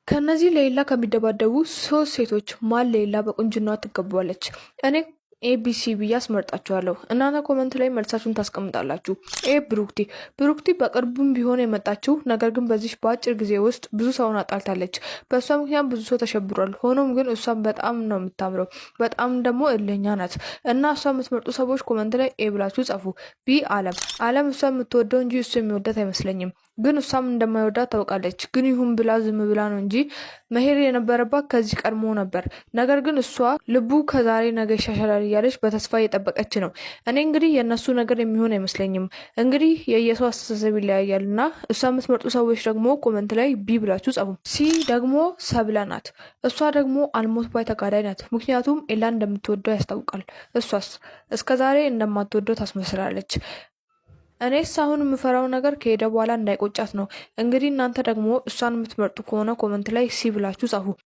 ከእነዚህ ለኤላ ከሚደባደቡ ሶስት ሴቶች ማን ለኤላ በቁንጅናዋ ትገባዋለች? እኔ ABC ብዬ አስመርጣችኋለሁ። እናንተ comment ላይ መልሳችሁን ታስቀምጣላችሁ። A ብሩክቲ። ብሩክቲ በቅርቡም ቢሆን የመጣችው ነገር ግን በዚህ በአጭር ጊዜ ውስጥ ብዙ ሰውን አጣልታለች። በእሷ ምክንያት ብዙ ሰው ተሸብሯል። ሆኖም ግን እሷን በጣም ነው የምታምረው፣ በጣም ደግሞ እልኸኛ ናት እና እሷ የምትመርጡ ሰዎች comment ላይ A ብላችሁ ጻፉ። B አለም። አለም እሷ የምትወደው እንጂ እሱ የሚወዳት አይመስለኝም። ግን እሷም እንደማይወዳት ታውቃለች። ግን ይሁን ብላ ዝም ብላ ነው እንጂ መሄድ የነበረባት ከዚህ ቀድሞ ነበር። ነገር ግን እሷ ልቡ ከዛሬ ነገ ይሻሻላል እያለች በተስፋ እየጠበቀች ነው። እኔ እንግዲህ የእነሱ ነገር የሚሆን አይመስለኝም። እንግዲህ የየሰው አስተሳሰብ ይለያያል እና እሷ የምትመርጡ ሰዎች ደግሞ comment ላይ B ብላችሁ ጻፉ። C ደግሞ ሰብለ ናት። እሷ ደግሞ አልሞት ባይ ተጋዳይ ናት። ምክንያቱም ኤላ እንደምትወደው ያስታውቃል። እሷስ እስከዛሬ እንደማትወደው ታስመስላለች። እኔስ አሁን የምፈራው ነገር ከሄደ በኋላ እንዳይቆጫት ነው። እንግዲህ እናንተ ደግሞ እሷን የምትመርጡ ከሆነ comment ላይ C ብላችሁ ጻፉ።